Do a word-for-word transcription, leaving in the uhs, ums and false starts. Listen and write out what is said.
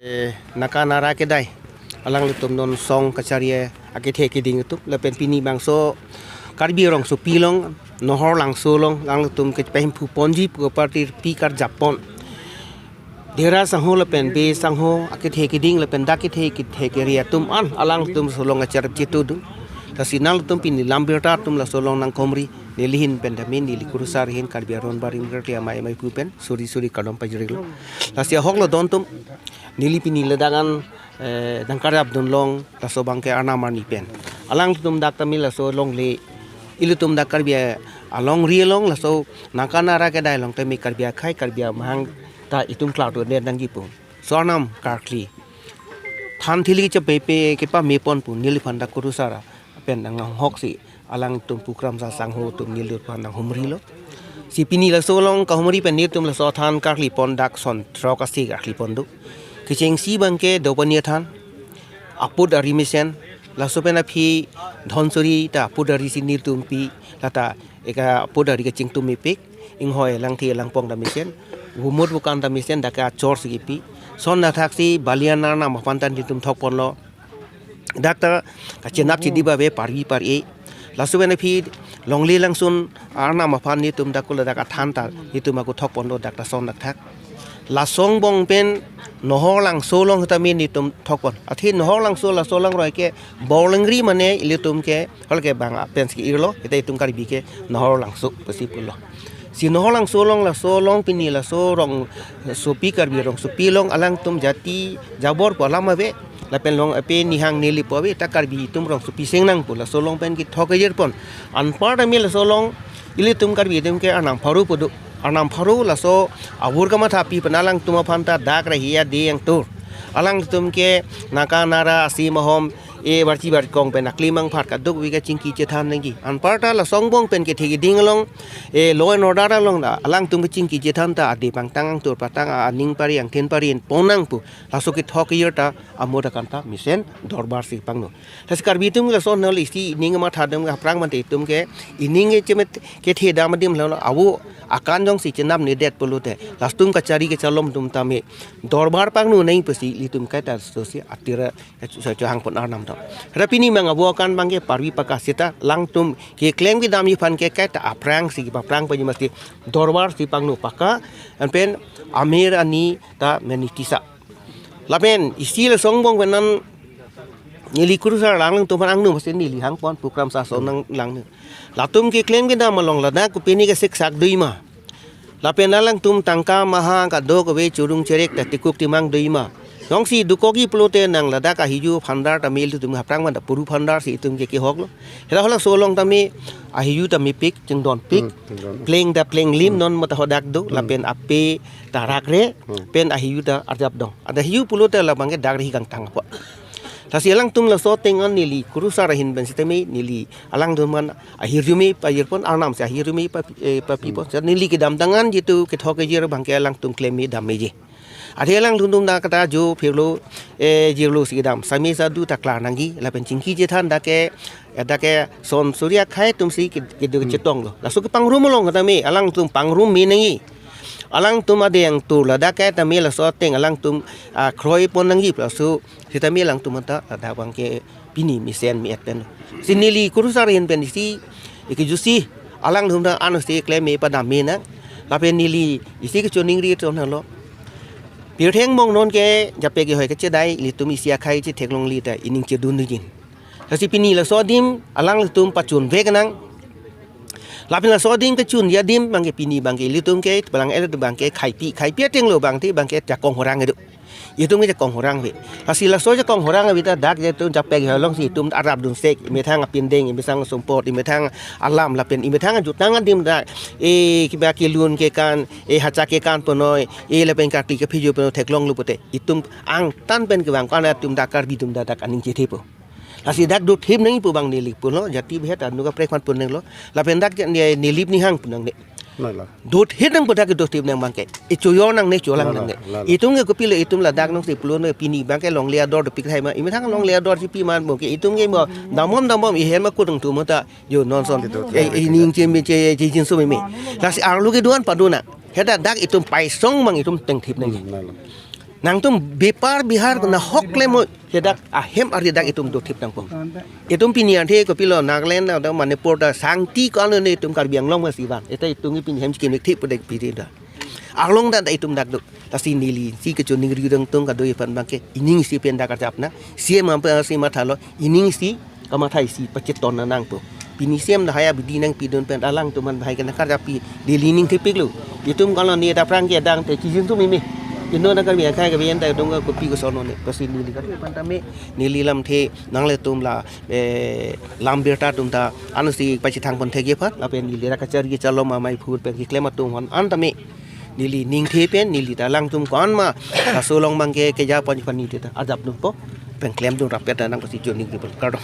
Eh, Naka Nara Kedai, alanglitum non song kachari akethe keding atum, lapen pini bangso Karbi Rongsopi along, Nohor Langso along, alanglitum kepahemphu ponji pu party pi karjap pon. Dera sangho lapen be sangho akethe keding lapen dak kethe kethe kere atum an alangtum laso along kacharap chetu do. Lasi nangtum pini lam birta atum laso along nangkehumri, neli ahin pen tame neli kurusar ahin Karbi Aron Barim Rati amei amei pu pen suri suri kardom pajirlo. Lasi ahok lo don atum, neli pini ladak an, eh, nangkarjap dun long laso abangke arnam arni pen. Alangtum dak tame laso longle, ilitum dak Karbi alongri along laso Naka Nara Kedai along tame Karbi akhei Karbi amahang ta itum klar to den nangji pu. Laso arnam karkli, than thili chepepe kepame pon pu neliphan dak kurusar pen nanghonghok si alangtum pukram sa sangho atum neliphan nanghumrilo. Si pini laso along kahumri pen netum laso than karkli pon dak son throk asi karkli pon do. Kechengsi abangke Dopani athan, aput ari mesen, laso pen aphi Dhonsuri ta aput ari si netum pi, lata eka aput ari kachingtum mepik, inghoi langthi langpong ta mesen, vumut vukan ta mesen, dak achor si kipi. Lason athak si balian arnam aphan ta netum thok ponlo. Dak ta kachenap chidi ba ave parvi pare. Laso pen aphi longle langsun arnam aphan netum dak kula dak athan ta netum ako thok ponlo dak ta lason athak. Laso angbong pen Nohor Langso along tame netum thok pon. Athe Nohor Langso laso alangroi ke Borlengri mane ilitum ke hol ke bang apens ke irlo, ita itum Karbi ke Nohor Langso pusi pulo. Si Nohor Langso along laso along pini laso Rongsopi Karbi Rongsopi along alangtum jati jabor pu alam ave, lapen long ape nihang neli pu ave, ta Karbi itum Rongsopi seng nang pu laso along pen kethok kejir pon. Anpar tame laso along ilitum Karbi itum ke arnam pharo pu do. Arnam pharo laso avur kamatha pi pen alangtum aphan ta dak rahi ade angtur. Alangtum ke Naka Nara asi mahom e barchi barkong pen akli mangphat kaduk vika chingki chethan nangji. Anpar ta laso angbong pen kethe keding along, e law and order along ta alangtum kechingki chethan ta ade pangtang angtur patang aning pari angthin pari pon nang pu. Laso kethok kejir ta amo dak an ta mesen dorbar si pangno. Lasi Karbi atum lason nol isi ining matha dam aphrang mate itum ke ining ke chemet kethe dam adim lo awo akan jongsi chenam nedet pulote lastum kachari kachalom atum tame dorbar pangno nang pusi ilitum kaita laso si atira sa chohang pon arnam do. Ra pini mang awo akan abangke parvi pakaseta alangtum keklem kedam aphan ke kaita aphrang si aphrang pajimasi dorbar si pangno paka anpen amir ani ta menitisa. Lapen isi laso angbong pen an neli kurusar alangtum aphan angno masi neli hang pon pukram sa so nang langno. Latum keklem kedam along ladak kopine ke siksak dui ma. Lapen alangtum tangka maha kadokave churung cherek ta tikuk timang dui ma. Jongsi dukogi pulote nang ladak ahiju phandar ta mel tum aphrang manda puru phandar si itum ke kehok lo. Hela hela so along tame ahiju ta mepik, chingdon pik, Hmm, chingdon. Pleng ta pleng lim non mata hodak do, Hmm. Lapen ape ta rakre, Hmm. Pen ahiju ta arjap dong. Ada ahiju pulote labang ke dak rahi kangtang apa. Lasi alangtum laso ateng an neli kurusar ahin pen sitame neli alangtum an ahirjume pajir pon arnam si ahirjume pa, eh, papi pon. Hmm. Sa neli kedamtang an jitu kethok kejir abangke alangtum klem me dam meji. Athe alangtum tum dak ta jo phirlo, eh, jirlo si kedam. Same sadu ta klar nangji, lapen chingki chethan dak ke, eh, dak ke son suri akhei atum si ke, ke, Hmm. Chetong lo. Laso kepangrum along tame, alangtum pangrum me nangji. Alangtum ade angtur ladak ke tame laso ateng alangtum, ah, kroi pon nangji laso sitame alangtum ta ladak abangke pini mesen me-et pen. Si neli kurusar ahin pen isi, eke jusi, alangtum ta ano si klem me padam me nang. Lapen neli isi kechoningri ton lo. Pirtheng mong non ke jape kehoi kechedai, ilitum isi akhei chetheklongle ta ining chedun dujin. Lasi pini laso adim alangtum pachun vek nang. Lapen laso adim kechun adim abangke pini abangke ilitum ke palang el abangke khaipi, khaipi ateng lo abangke, abangke jakong horang edu. Itum ke jakong horang ave. Lasi laso jakong horang ave ta dak itum jape kehoi along si itum arap dun sek, imethang apindeng, imethang sumpot, imethang alam lapen imethang jutang adim dak, eh, kiba kelun kekan, eh, hacha kekan ponoi, eh, lapen karti kephijo ponoi theklonglo pute. Itum angtan pen kevang ko-an atum dak Karbi atum dak dak aning chethepo. Lasi dak dothip nangji pu abang neli pulo, jati behet anu kaprek aphan pun nanglo. Lapen dak je ne-, nelip nihang pun nangne. Nanglo. Dothip nang pu dak dothip nang abangke. Ichoyo nangne, cholang Nanglo, nangne. Nanglo. Itum ke kopilo itum ladak nong si pulo ne pini abangke longle ador dopik hai ma. Imethang longle ador si pi man abangke. Itum ke mo damom damom ihem ma kudung tu mo ta. Jo non son. Dothip. Eh, eh, ning che me che, che jin so me me. Lasi arlo kedo-an padu nang. Heda dak itum paisong abang itum tengthip nang. Hmm, nanglo. Nangtum bepar bihar ko nahok klem mo, hadak ahem ardi dak itum dothip nangpo. Itum pini ante kopilo Nagaland ta, Manipur ta, sangti ko-an ne itum Karbi Anglong masi van. Eta itum pini hem chikim thip pu dek pidi ta. Arlong ta itum dak do. Lasi neli si kechoningri dang tung kadoi aphan abangke ining isi pen dak arjap nang. C M ampe si mathalo ining isi kamatha isi pacheton nangpo. Pini C M ta hai abidi nangpidun pen alangtum aphan bahai kena karjap pi, neli ning thipiklo. Itum kalau ne ta prang ke dang te kijun tum imi. Inut nangkarmi akhai ke bian ta itum ke kopi koson ne. Lasi neli kadoi aphan tame, neli lamthe nanglitum la, eh, lam birta atum ta ansi pachethang pon thekji aphan, lapen neli ra kachari kacharlom amei phur pen keklem atum aphan an tame, neli ningthe pen neli ta alangtum ko-an ma laso along abangke keja pon pon neli ta arjap nangpo, pen klemdun rapet ta nang pasi choningri pon, kardom.